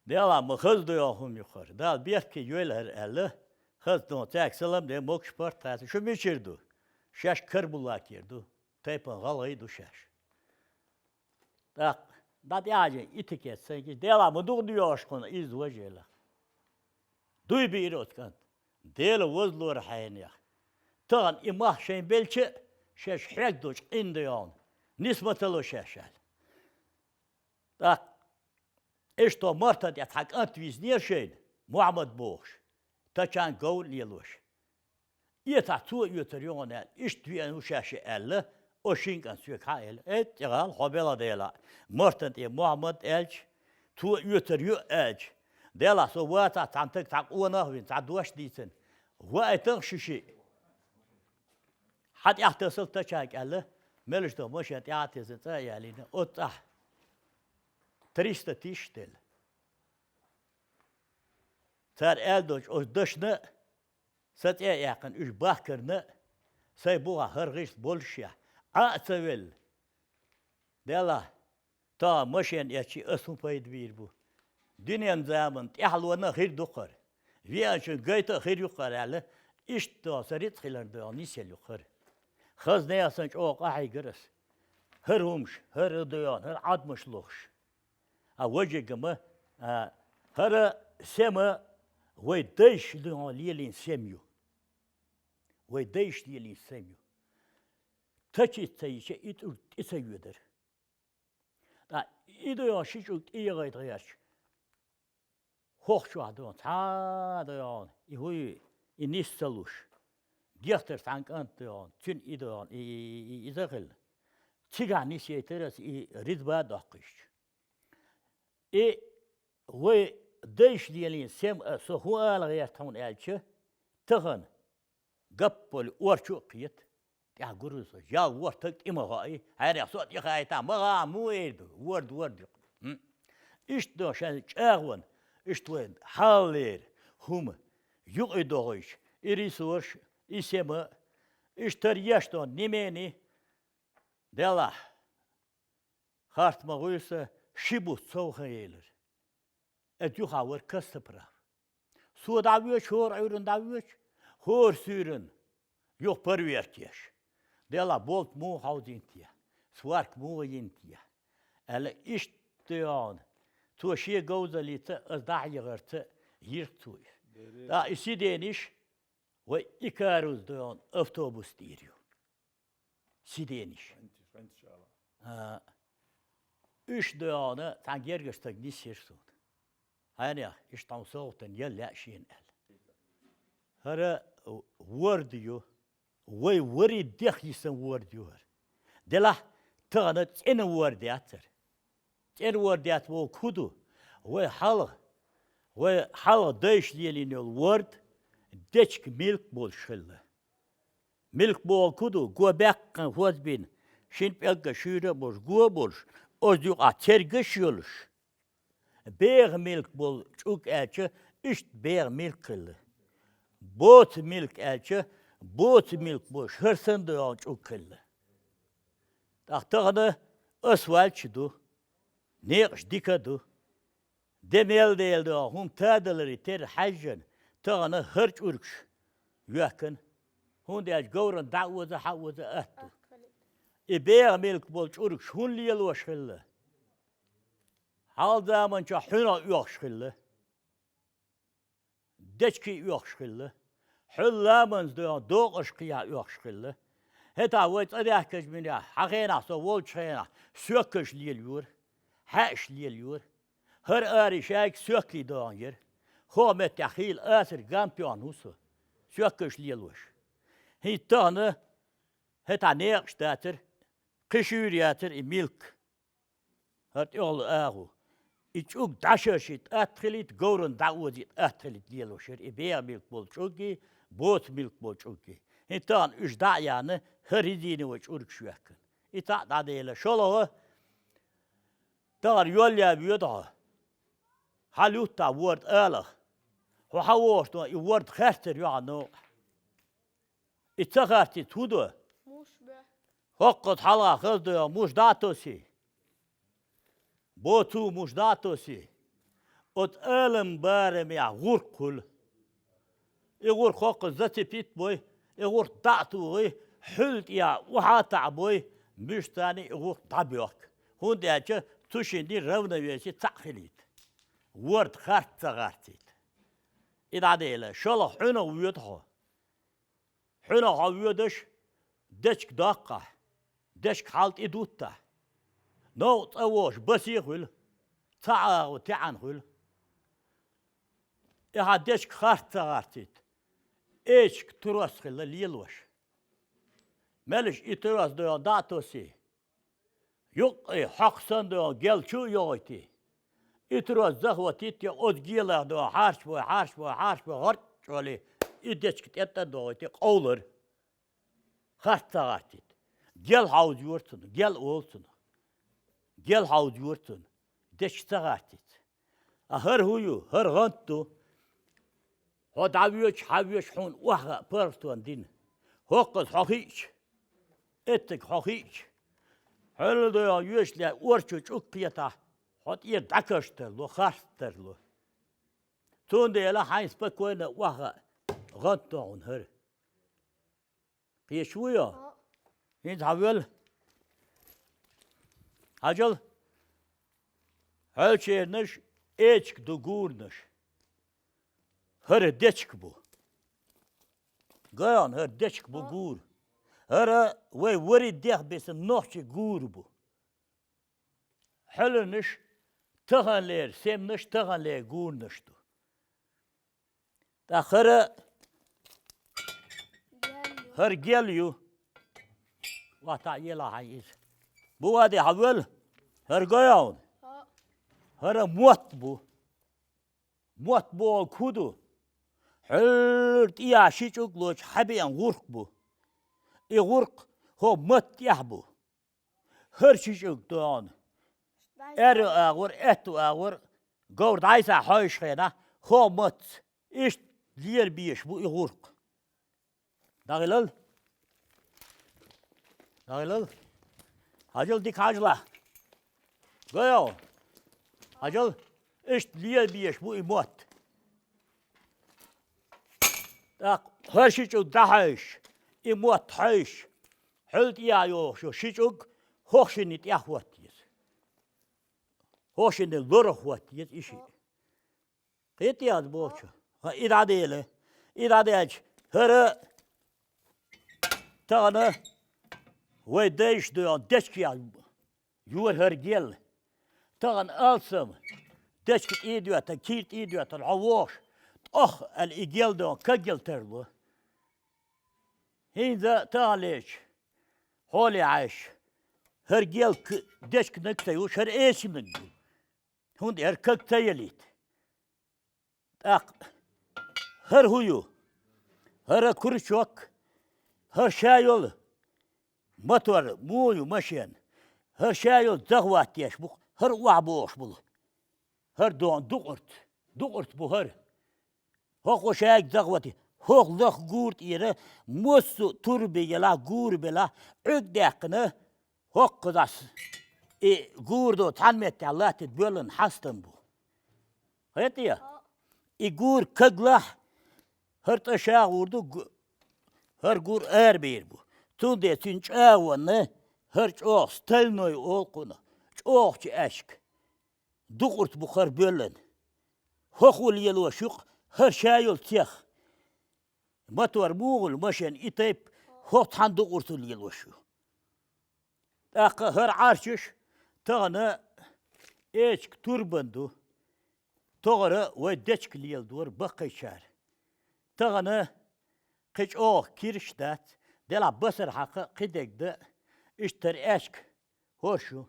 Делахь ма хаза ду йо хӀума юкъара. Дала беркате йойла хӀара аьлла, хаза ду, цаьрга салам де, могуш-паргӀат хаьттина, шу мичара ду? Шаьш Карабулакера ду, тайпана гӀалгӀай ду шаьш. ТӀаккха дӀатӀаьхьажа итикет сайгиш, Дела, ма дугӀу доьгӀуш хьуна иза важа елах. Дуй биъра оцу кӀант. Дела вазлора хьенех. Тахана и мах шайн белча а, шаьш хьег долчу къинна дойгӀна. Нисма ца ло шаьш аьлла. ТӀаккха иштта Мартан тӀе цхьа кӀант виснера шайна, Мухьаммад бохуш, тачан говр лелош. Эцахь цо оьцур ю хьуна аьлла, иштта веана ву шаьш аьлла, оцу шина кӀанта соьга хьаэлла, эй, тӀегӀал хьо белха дела, Мартан тӀе Мухьаммад аьлча, цо оьцур ю аьлча, делахь со вацахь цхьана стаг цхьа къонах а вина, цхьа дош а дийцина, ваийтахь шу шиъ. Хьан тӀехь тасал тачанга аьлла, мелаш ду машен тӀехь а тесна цӀа а ялийна, оццахь триста тысяч делла. Цара аьлла долчу оцу дашна а, сан цӀе а яьккхина, уьш бахкарна а, сайн бухахь хӀара гӀишло боллушехь, Ӏа а ца велла. Делахь, тахана машен эцчи ас хӀун пайда бийр бу? Дуьненан заманан тӀаьхьалонан а хир ду-кх хӀара. Веанчун гайта а хир ю-кх хӀара аьлла, иштта сан рицкъ хиларна дойгӀна нисъелла ю-кх хӀара. Хаза нехан санна чӀогӀа къахьийгира ас. ХӀара хӀумаш, хӀара дойгӀна, хӀара Ӏадамаш лохуш. А важигама, а, хӀара сема вай дайша лелийна сема ю. Вай дайша лелийна сема ю. Тачица ца йича, и тӀур тӀе ца йоьдара. Ткъа и дойгӀна ши чӀуг тӀе яхийта гӀерташ, хӀокху чохь дойгӀна, цхьа а дойгӀна, и хӀуй, и нис ца луш. Гехтара цхьана кӀант дойгӀна, цуьнан и дойгӀна, и, и, и, и, иза а хилла. Цигахь нисъяйтира аса и ризба а доккхуьйтуш. И вай дайша лелийна сема а со хӀун ала гӀерта хьуна аьлча, тахана гаппале орчу а кхета, тӀаьхьа гур ву со, жал вортаг тӀе ма хоий, хьайрах со а тӀехаийтахь, ма гӀа, муха эр ду, ворда, ворда юкъа. М. Иштта до шайн чӀагӀонан, иштта вайн хьалалера хӀума, юкъа дохуьйтуш, и ресурс, и сема, иштта тара еш дон нимени, делахь. Харц ма гӀуьйса, ши бутт сов хан елира. Эцу юххехь вара Костоправ. Со дӀавоьдуш, хӀора Ӏуьйранна дӀавоьдуш, хӀора суьйранна юха парверка еш. Делахь болт муха хьовзийна те, сварка муха йина те. Аьлла, иштта йогӀна. Цо шен говзаллица, ас дӀахьехарца йира цо иза. ТӀаккха и сидениш вай Икарус дойгӀна автобус дийр ю. Сидениш. А, уьш дойгӀна, цхьана гергара стаг нисъелира суна. Хьенех, иштта хьуна совгӀатана яла лаьа шена аьлла. ХӀара ворда ю, вай вари дех йисан ворда ю хӀара. Делахь, тахана цӀена ворда яц хӀара. ЦӀена ворда яц бохург хӀун ду? Вай хьалха, вай хьалха дайша лелийна йолу ворда дечиг милк болуш хилла. Милк бохург хӀун ду? Го баьккхина хӀозбина, шина пӀелгаш шуьйра а болуш, го а болуш, оцу юкъахь цергаш а йолуш. БегӀан милк болу чӀуг аьлча, иштта бегӀан милк хилла. Боцу милк аьлча, боцу милк болуш, хӀара санна дойгӀна чӀуг хилла. ТӀаккха тахана асфальт ду, некъаш дика ду. Де мел дела догӀу, хӀума тадаларе терра хьаьжжина, тахана хӀара чӀургаш йоьхкина. ХӀунда аьлча говрана дӀа а оза, хьа а оза атта ду. И бегӀан милк болу чӀургаш хӀунда лелош хилла? Хьалха заманчохь хьуьнах оьхуш хилла. Дечкий оьхуш хилла. Хьуьлла ламанца дойгӀна докъаш кхехьа оьхуш хилла. ХӀетахь вай цӀа даьхкачу муьрехь, хьан хенахь со волчу хенахь, соьккаш лелайора, хьаьаш лелайора. ХӀара ари шайга соьккий догӀна яра. ХӀокху меттехь хийла асар гам тоьхна ву со, соьккаш лелош. ХӀинца тахана хӀетахь некъаш дацара, кхин шуьйра яцара и милк. ХӀара тӀехула агӀо. И чӀуг дӀашаршийта атта хилийта, говрана дӀа а озийта атта хилийта лелош яра и бегӀан милк болу чӀуггий, боцу милк болу чӀуггий. ХӀинца тахана уьш дӀа а яьхна, хӀара резиновый чӀургаш йоьхкина. И цхьаъ дӀадела, шолгӀа, тахана йоллаьа воьду хьо. Хьан луьттахь ворда алах. Хьо хьан вохуш ду, и ворда хаьрцар ю хьан новкъахь. И ца харцийта хӀун до? Муш бе. ХӀоккхуза хьалха хаза дойгӀу муш дӀа а тосий? Боцу муш дӀа а тосий? Оцу алам барамехь гӀуркх хуьлу. И гӀуркх хӀоккхуза зацепить бой, и гӀуркх дӀа а тухий, хьуьлла тӀехь охьа а таӀбой, муьш царна и гӀуркх дӀабоьхку. ХӀунда аьлча цу шинне равновесие цхьаъ хилийта. Ворда харц ца гӀарцийта. И дӀадела, шолгӀа хьуьнагӀа воьду хьо. ХьуьнагӀа хьо воьдаш, дечка доккхахь, дечка хьал тӀе дуттахь. Новкъа цӀа вогӀуш басе хуьлу, цхьа агӀо таьӀна хуьлу. И хьан дечка харц ца гӀарцийта. Эчка трос хилла лелош. Меллаша и трос доьгӀна дӀа а тосий. Юккъе хьокха санна доьгӀна гел чу а йогӀуьйтий. И трос захватить йо, оцу гелах доьгӀна хьарчбой, хьарчбой, хьарчбой, гӀорчӀолий, и дечка тӀе тӀадогӀуьйтий, къовлар. Харц ца гӀарцийта. Гел хьовзайора цунна, гел олу цунах. Гел хьовзайора цунна. Дечка ца гӀарцийта. А хӀара хӀун ю? ХӀара гӀант ду. Хьо дӀавоьдуш, хьан воьдуш хьуна охьахаа паргӀатонна дина. ХӀокхуза хьо хиъча, эцциг хьо хиъча, хьоьлла доьгӀна йоьдуш лаьа орчо чӀуг кхетахь, хьо тӀера дӀакарш тарло, харц тарло. Цундела хьайна спокойно охьахаа гӀант ду хьуна хӀара. Кхеташ вуй хьо? ХӀинца хьан воьлла? Хьажал, хьоьлчернаш эчка ду гуранаш. ХӀара дечка бу. Гайхьа, хӀара дечка бу гура. ХӀара вай вари дех бесса нохчи гура бу. Хьоьланаш таханлера семнаш, таханлера гуранаш ду. ТӀаккха хӀара, хӀара гел ю. Ватта ела хьан иза. Бу ваде хьан вел? ХӀара гой хьуна? ХӀара мотт бу. Мотт боху хӀун ду? Хьуьллуьра тӀехьа ши чӀуг лоцу хьабеана гӀуркх бу. И гӀуркх хӀо матта тӀехь бу. ХӀара ши чӀуг догӀна. Аьрру агӀор, аьтту агӀор, говр дӀайса хьойша хенахь, хӀо матца. Иштта лера беш бу и гӀуркх. ДӀахилал. ДӀахилал. Хьажал дика хьажала. Гойо. Хьажал. Иштта лера беш бу и мотт. ТӀаккха хӀара ши чӀуг дӀахьойш, и мотт хьойш, хьуьлла тӀехьа йогӀуш йолу ши чӀуг хӀокху шинна тӀехь хӀотта еза. ХӀокху шинна лорах хӀотта еза и шиъ. Кхетий ас бохучу? ХӀа, и дӀадели. И дӀадаьлча, хӀара тахана вай дайша доьгӀна дечкех йора хӀара гел. Тахана алсам дечка тӀе а доьттина, кийра тӀе а доьттина, хьо вогӀуш, тӀох аьлла и гел доьгӀна каггел тарло. ХӀинца таханлерчу хьоле Ӏаш, хӀара гел к-, дечканиг ца юуш, хӀара эчаниг ю. ХӀунда аьлча каг ца ялийта. ТӀаккха хӀара хӀун ю? ХӀара крючок, хӀара ша йолу мотор, муха ю машен, хӀара ша йолу захват еш бу, хӀара охьабохуш болу. ХӀара догӀна дукъурт, дукъурт бу хӀара. ХӀокхо шайга захвати, хӀокху лаха гура тӀера массо а турба елахь, гура белахь, Ӏуьрг даьккхина, хӀокхузахь и гура до цхьана меттехь латтийта боьллан хьастам бу. Хетий? И гур каглахь, хӀара цӀа ша гӀур ду, гу-, хӀара гур арабийр бу. Цундела цуьнан чӀагӀонна хӀара чӀогӀа стальной олу кхунах, чӀогӀачу аьшка. Дукъурт бу хӀара боьллан. ХӀокхо лелош ю-кх хӀара ша йолу цех. Мотор муха лу машен и тайп хӀокху цхьана дукъурто лелош ю. ТӀаккха хӀара Ӏарчаш тахана эчка турбан ду. Тохара вай дечка леладора баккхийчара. Тахана кхин чӀогӀа кираш дац, делахь басар хьакха кхидерг дан, иштта хӀара аьшка хӀорш ю.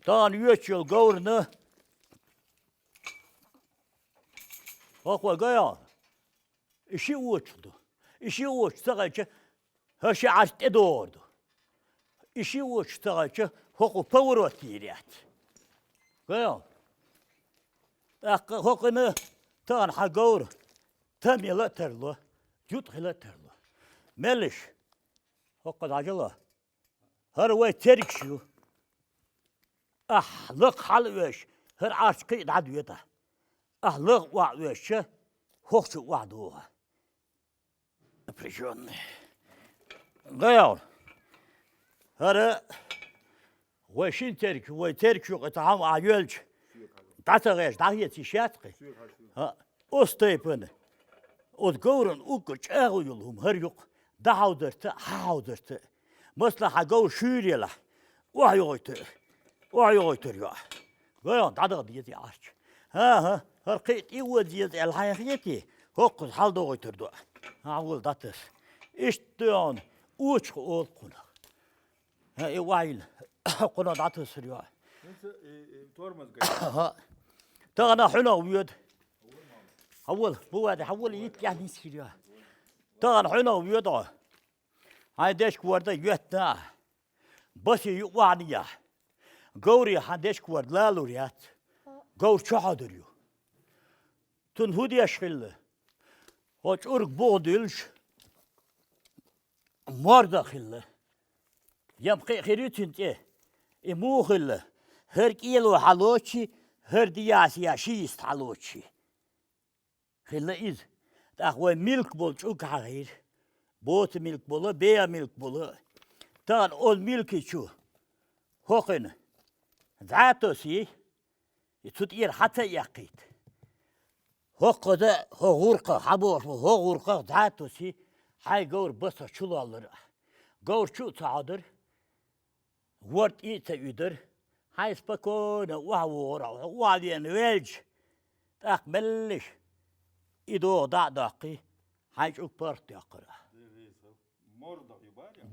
Тахана йоьчу йолу говрана хӀокхо гайо. И ши очух ду. И ши очух ца хилча, хӀара ши Ӏаш тӀедогӀур ду. И ши очух ца хилча, хӀокху поворот йийр яц. Гайо. ТӀаккха хӀокхуьнан тахана хьан говра, там яла а тарло, ютӀа хила а тарло. Меллиш? ХӀокху дӀажало. ХӀара вай цергаш ю. Ахь лакха хьала а веш, хӀара Ӏарч кхин а дӀадоьду ахь. Ахь лаха охьа а вешча, хӀокху чу охьа догӀу ахь. Напряжённый. Гайо. ХӀара Вай шин церг, вай церг юкъа цхьа хӀама а йоьлча, дӀа ца гӀерташ, дӀахеца йиш яц-кх. ХӀаъ, оцу тайпана. Оцу говран уггар чӀагӀо йолу хӀума хӀара ю-кх, дӀахьовзарца а, хьахьовзарца а. Масала, хьан говр шуьйра елахь, охьайогӀуьйтур, охьайогӀуьйтур ю ахь. Гой хьуна, дӀадаха деза и Ӏарч. ХӀан-хӀа, хӀара кхин а тӀе оза еза аьлла хьайна хетий, хӀокхуза хьаладогӀуьйтур ду ахь. Хьан волу дӀатаса. Иштта ду хьуна, очух олу кхунах. ХӀан, и вайл. Кхуна дӀатасар ю. ХӀинца и, и тормоз гай. ХӀаъ. Тахана хьуьнах воьду. Хьавола, бу ваде, хьавола, итт тӀехь нисхир ю. Тахана хьуьнах воьду хьо. Хьайн дешка ворда йоьттина а. Басе юкъа вахьанехь. Говре хьан дешка ворда лалур яц. Говр чохь а дур ю. Цунна хӀун деш хилла? Хьо чӀург буха дуьллуш, мордах хилла. Ям кхин а хир ю цуьнан тӀе. И муха хилла? ХӀара кӀело хьалоций, хӀара диясия ши йист хьалоций. Хилла иза. ТӀаккха вай милк болу чӀуг хьахийра. Боца милк болу, беха милк болу. Тахана оцу милки чу хӀокхуьнан зӀа а тосий, и цу тӀера хьа ца эккхийта. ХӀокхуза хӀо гӀуркха, хьан бохуш бу, хӀо гӀуркхах зӀа а тосий, хьайн говр басах чу лоллура ахь. Говр чу а ца хьодура, ворда тӀе а ца уьдура, хьайн спокойно охьавогӀура ахь, охьавеана ваьлча, тӀаккха меллаша и догӀа дӀа а доккхий, хьайн чӀуг паргӀат доьккхура ахь.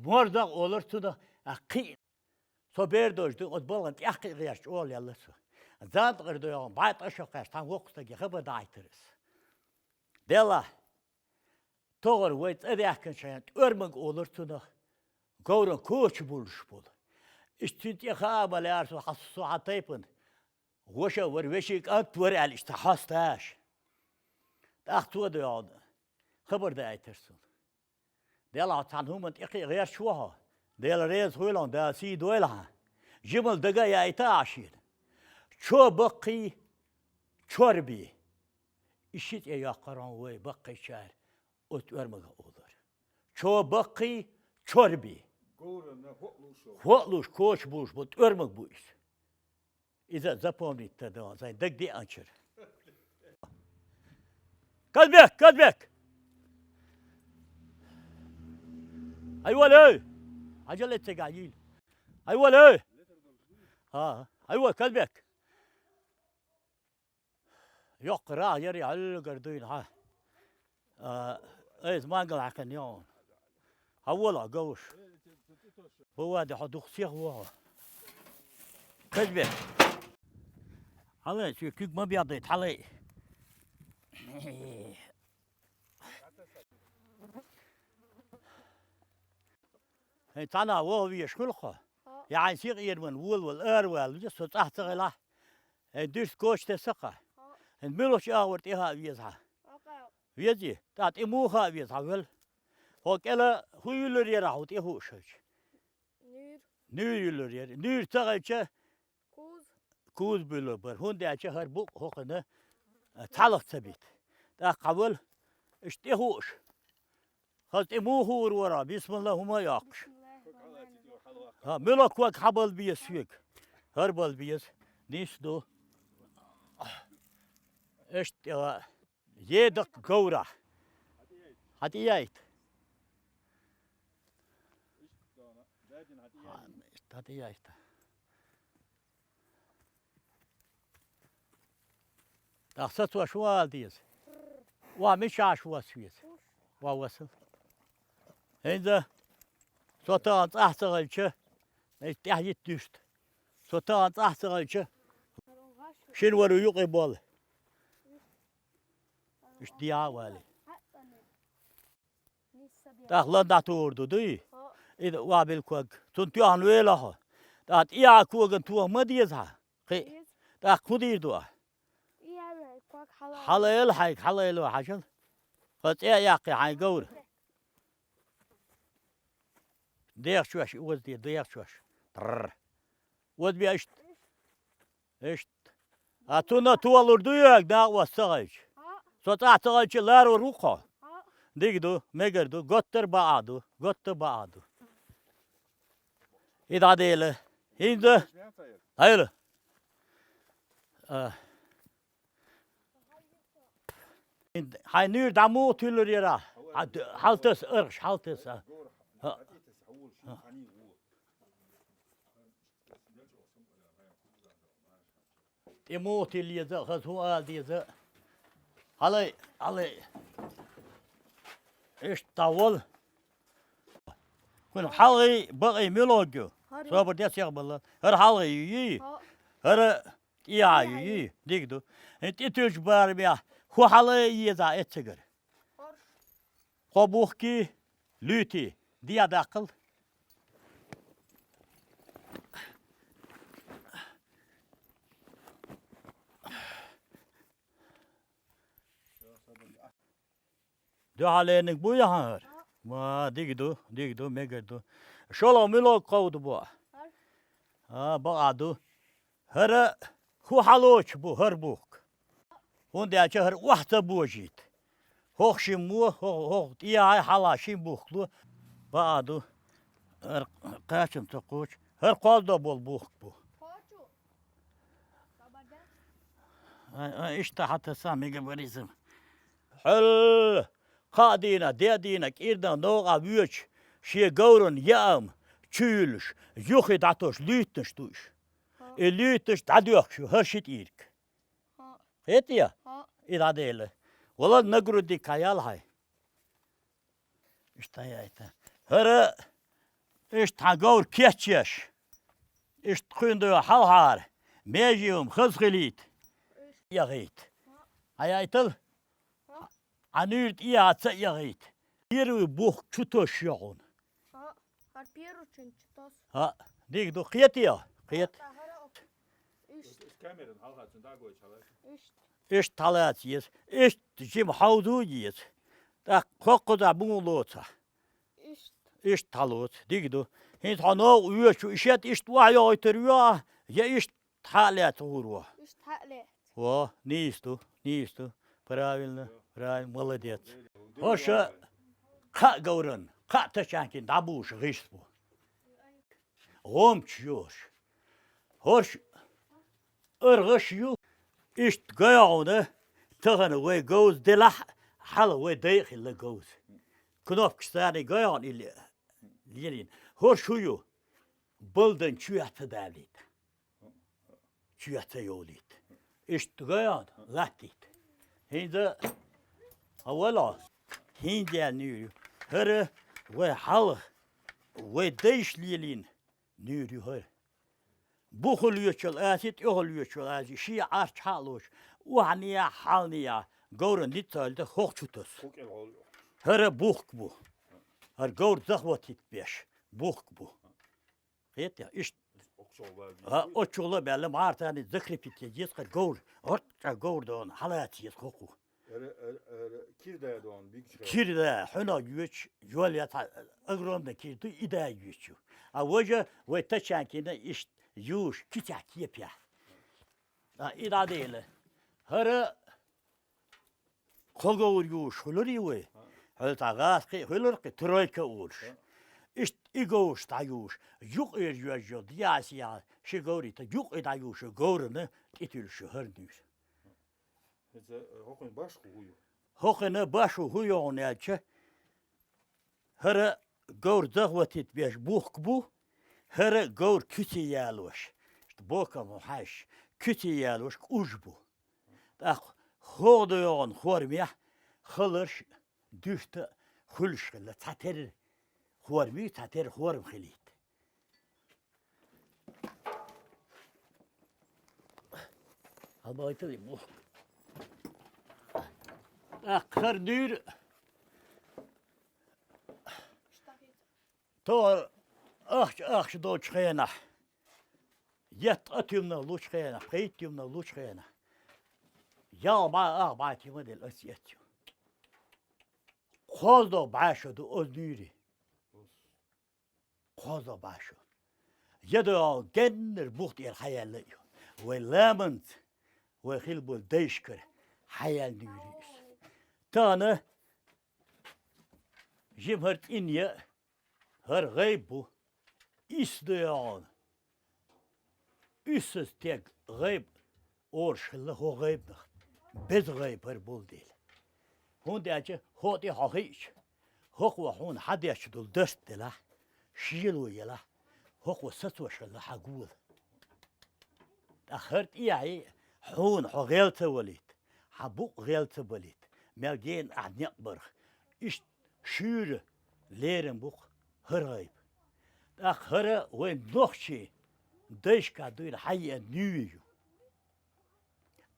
Мордах олура цунах, а кхин Со бер дожу ду, оцу балгӀан тӀехь кхин а гӀерташ чӀогӀа лелла со. Зан тӀера дойгӀун бӀе тӀе шо кхаьчча, цхьана воккха стаге хабар дӀахьийтира аса. Делахь, тохара вай цӀа даьхкинчу хенахь тӀоьрмаг олура цунах, говран коча буллуш болу. Иштта цуьнан тӀе хаа а ма лаьара со, хьан, со хьан тайпана ваша а вара, вешин кӀант а вара аьлла, иштта хьоста аша. ТӀаккха цо дойгӀун хабар даийтира суна. Делахь цхьана хӀуманна тӀе кхин а гӀерташ ву хьо. Дела реза хуьлда хьуна, Дала сий дойла хьан. Жимал дага а яийта ахь шена. Чо баккхий, чор бий. И ши цӀе йоккхура хьуна вай баккхийчара оцу тӀоьрмага олура. Чо баккхий, чор бий. Говрана хӀоъ луш йолу. ХӀоъ луш, коча буллуш болу тӀоьрмаг бу иза. Иза запомнить дан догӀу, сайн дагадеанчуьра. Казбек, Казбек! Айвал, эй! Хьажал эццегахь йийла. Айвал, эй! А, айвал, Казбек! Йоккха рагӀ яра, хьалгара дуьйна хьан. А, айса мангал хьаькхина йогӀу. Хьан волахь, говш? Баваде, хьо дукха сиха ву хьо. Казбек. Хьалай, ши куьг ма бехдайта, хьалай. ХӀей, цхьана ваха везаш хуьлу хьо? Я хьайн сиха Ӏераман волавала аравала веза, со цӀахь ца хилахь? ХӀей, дуьрста коча тесса-кх. ХӀей, муьлхачу агӀор тӀе хаа веза хьан? Вези, тӀаккха тӀе муха а веза хьан вел? Хьо кӀела хӀун юьллур яра хьо тӀе хууш хилча? Нуьйр. Нуьйр юьллур яра. Нуьйр ца хилча, куз. Куз буьллур бара. ХӀунда аьлча хӀара букъ хӀокхуьнан, а, цхьалха ца бита. ТӀаккха хьан вел, иштта тӀе хууш. Хаза тӀе муха хуур вара, бисмилла хӀума а йоккхуш. ХӀа, муьлхха ког хьан бала беза соьга? ХӀара бала беза. Нийса ду. Иштта тӀе а. Е даккха говрахь. Хьан тӀе яйта? Хьан тӀе яйта? ТӀаккха сацош ван ала деза. Ва мичахь вас веза? Ва васал. ХӀинца со тахана цӀахь ца хилча, тӀаьхьа йита дуьста. Со тахана цӀахь ца хилча, шина варо юкъе болла. Иштта дехьа а валий. ТӀаккха лан дӀатухур ду, дуй? И охьабилла ког. Цунна тоьхна вела хьо. ТӀаккха тӀехьа коган тоха ма деза хьан? Кхин. ТӀаккха хӀун дийр ду ахь? Хьалайла хьайга, хьалайла хьажал. Хьо цӀе а яккхий хьайн говра. Дехачош, и оза де, дехачош. Тррр. Оза бе иштта. Иштта. А цунна толур ду йоьга, накъост ца хилча? Со цӀахь ца хилча, ларур ву-кх хьо? Дика ду, мегар ду, готтар бакъахь ду, готтар бакъахь ду. И дӀадела. ХӀинца. Хайра. А. Хьайн нуьйр дӀа муха туьллур яра? Хьа-, хьалтаса, аргӀаш хьалтаса. ХӀа. ТӀе муха тилла еза, хаза хӀун ала деза. Хьалай, хьалай. Иштта дӀавала. Кхунах хьалхий, бакъий муьлхарг ю? ХӀара ю. Собар де, сехбала. ХӀара хьалхий ю, йий? ХӀа. ХӀара тӀехьа ю, йий? Дика ду. ХӀин тӀе туьллучу барамехь хӀун хьала а еза эццагара? ХӀорш. Кхо бухкий, луьйтий, дехьа даккхал. Дуьхьал лерниг буй хьан хӀара? Ма, дика ду, дика ду, мегар ду. ШолгӀа муьлхарг кховда бу? А, бакъахьа ду. ХӀара хӀун хьалоцуш бу хӀара бухк? ХӀунда аьлча хӀара охьа ца божийта. ХӀокху шиммо, хӀо-, хӀокху тӀехьа, хьалха шин бухк ло. Бакъахьа ду. ХӀара кхачам ца кхочу. ХӀара кхозлагӀа болу бухк бу. Ай, ай, иштта хьан таса мега баризм. Хьал, кхаа дийнахь, деа дийнахь, кӀирнах новкъахь воьдуш, шен говран яам чу юьллуш, юххе дӀатосуш луьйттанаш ду уьш. И луьйттанаш дӀадоьхкуш ю хӀара ши тӀийриг. Хетий? И дӀадела. Вала нагрудник хьан ял хьайн. Иштта яйта. ХӀара, иштта хьан говр кечъеш. Иштта кхуьнан дуьхьа хьалхара. Меже хӀума хаза хилийта. Яхийта. Хьан яйтал? Хьан нуьйр тӀехьа ца яхийта. Первый бухк чу тосуш ю хьуна. ХӀа, хӀара первый чу тосу. ХӀа, дика ду, кхетий? Кхета. ХӀара, хӀара. Иштта. Камеран хьалха цунна дӀагойчу хьалаца. Иштта. Иштта хьалаца еза. Иштта жима хьовзо еза. ТӀаккха хӀокхузахь муха лоцахь? Иштта. Иштта хьалоцу, дика ду. ХӀинца хьо новкъа воьдуш ву, и шед иштта охьайохуьйтур ю, я иштта хьа а лаьцна гӀур ву? Иштта хьа а лаьцна. Во, нийса ду, нийса ду. Правильно, правильно, молодец. ХӀорш кхаа говран, кхаа тачанкин дӀабуш гӀирс бу. ГӀомч ю хӀорш. ХӀорш аргӀаш ю. Иштта гой хьуна, тахана вай говза делахь а, хьалха вай дай а хилла говза. Кнопкаш царний гой хьуна и ле-, лелийна. ХӀорш хӀун ю? Балдан чоьхь ца далийта. Чоьхь ца йолийта. Иштта гой хьуна, латтийта. ХӀинца, хьан вала хьо? ХӀинца яьлла нуьйр ю. ХӀара вай хьалха, вай дайша лелийна нуьйр ю хӀара. Бухахула йоьдуш йолу аьлча, тӀехула йоьдуш йолу аьлча, шен Ӏарч хьа а лоцуш, охьанехьа, хьаланехьа, говран ницкъ ца хилийта хӀокху чу тосу. ХӀара бухк бу. ХӀара говр захватить беш бухк бу. Кхетий, иштта. ХӀа, оццул а баьлла, мартани закрепить еза хӀара говр. ГӀорцӀа говр дона, хьалаца еза хӀокху. Ара, ара, ара, кир дай дона, бигча хир. Кир дай, хьуьнах йоьдуш, йол я цхьа огромный кир ду, и дай йоьдуш ю. А важа вай тачанкина иштта юш, кицехь кепехь. А, и дӀадела. ХӀара кхо говр юш хуьлур ю вай. Хьуьлла цхьа гӀазкхи а хуьлур кхи, тройка а олуш. Иштта и говраш дӀаюш. Юкъера йоьжна йолу, дӀаясъяхьа, ши говрий та, юкъе дӀаюш, говрана тӀетуьллуш ю хӀара нуьйр. ХӀинца, э, хӀокхуьнан башхо хӀун ю? ХӀокхуьнан башхо хӀун ю хьуна аьлча, хӀара говр захватить беш бухк бу, хӀара говр куьце ялош, бокам хьаьжча, куьце ялош кӀуж бу. ТӀаккха хӀокху догӀан хормехь халарш, дуьхьта хуьлуш хилла, цхьатерра хорм ю, цхьатерра хорм хилийта. Хьалабайтал и бухк. ТӀаккха хӀара дуьйра тохара ахча, ахча долчу хенахь, етт-ткъа туьманах лучу хенахь, пхийтта туьманах лучу хенахь, ялх бӀе, ах бӀе туьма делла аса эцна ю. КхозлагӀа бӀе шо ду оцу нуьйрий. КхозлагӀа бӀе шо. Я догӀу геннара бух тӀера хьаяьлла а ю. Вай ламанца, вай хила болу дайшкара хьаяьлла нуьйр ю иза. Тахана жима хӀара цӀинъян, хӀара гӀайба бу. Исс догӀу. Уьссаз тег гӀайба ораш хилла хӀо гӀайбанах, беза гӀайба хӀара болу дела. ХӀунда аьлча хӀо тӀе хьо хиъча, хӀокхо хьуна хьадеш долу дарст делахь, шело елахь, хӀокхо сацош хилла хьан гола. ТӀаккха хӀара тӀехье хьуна хьо гӀел ца валийта, хьан букъ гӀел ца балийта, мел гена ахь некъ барх. Иштта шуьйра лерам бу-кх хӀара гӀайба. ТӀаккха хӀара вайн нохчийн дайшкахь дуьйна хьаеана нуьйр ю.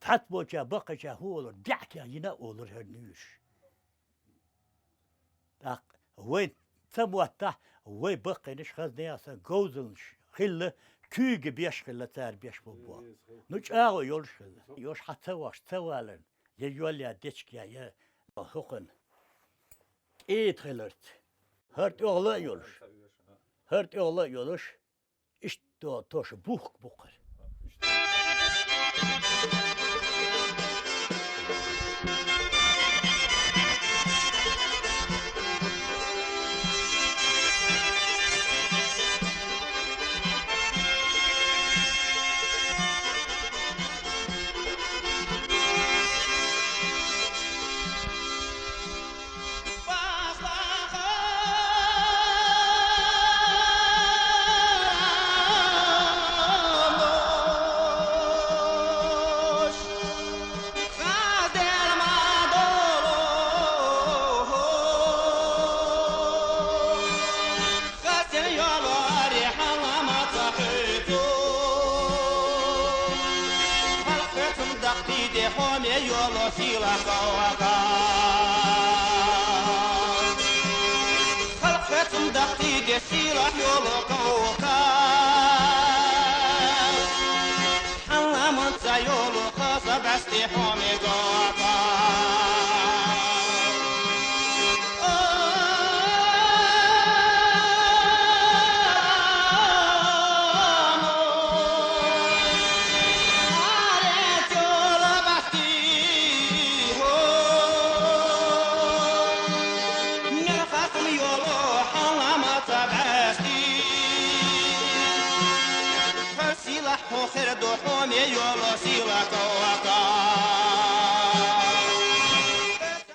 Цхьацца болча баккхийча хӀун олура, бехке йина а олура хӀара нуьйраш. ТӀаккха вайн ца моттахь, вай баккхийнаш хазна яхсан говзаллаш хилла, куьйга беш хилла цара беш бу боху. Ну, чӀагӀо йолуш хилла. Йош хьан ца вахаш, ца валарна, я йолле дечке, я хӀокхунна кӀийта хиларца. ХӀара тӀехула а йолуш, хӀара тӀехула а йолуш, иштта тоша бухк бу-кх хӀара. Хасен йолу ари хьалама ца хӀуьйту. Халкъ хӀоьцун даккхийде хьоме йолу сийлахь ковка. Халкъ хӀоьцун даккхийде сийлахь йолу ковка. Хьан ламанца йолу хаза бӀаьсте хьоме гота. Сийлахь хьо хир ду хьоме йолу сийлахь ковка.